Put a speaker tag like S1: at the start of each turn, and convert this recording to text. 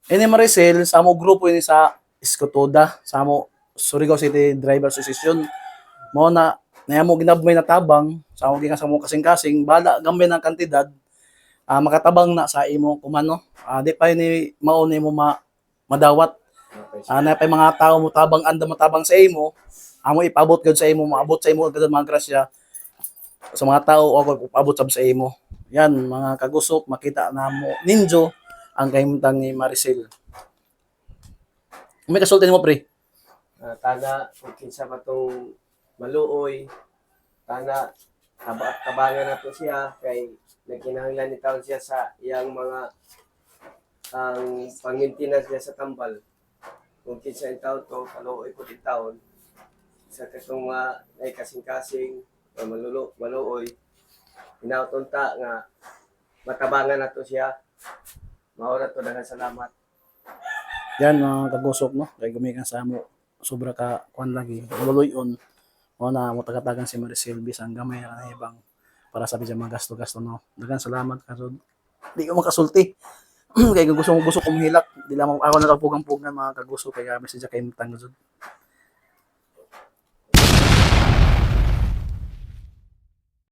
S1: Ini Maricel, sa amo grupo ini sa Escotoda, sa amo Surigao City Driver Association. Mao na na mo ginabmay na tabang sa amo gikan sa amo kasing-kasing, bala gamay ng kantidad, makatabang na sa imo kumano. Di pa ni mao ni mo madawat. Na pa mga tao mo tabang, anda mo tabang sa imo, amo ipabot gud sa imo, maabot sa imo gud mga grasya sa mga tao o ipabot sab sa imo. Yan mga kagusok, makita na mo ninjo ang kahimtang ni Maricel. May kasulti nimo, pre?
S2: Tana kung kinsa ba tong maluoy, tana tabangan nato siya kay nagkinahanglan ni taon siya sa iyang mga ang pang-maintenance niya sa tambal. Kung kinsa in taon to kaluoy po din taon sa katong mga ay kasing-kasing o malulo maluoy, hinaut unta nga matabangan nato siya. Mao ra to, daghang salamat.
S1: Yan mga kagusok, no, kay gumikan sa amo sobra ka kuan lagi maluloy-on, mo na mo tagatagan si Maricel bisan gamay ra na ibang para sa bisan mga gasto-gasto, no. Daghang salamat kasod di ko makasulti kay gusto mo gusto ko mohilak, di lamang ako nakapugang-pugan, mga kagusok, kay grabe siya kay mutang jud.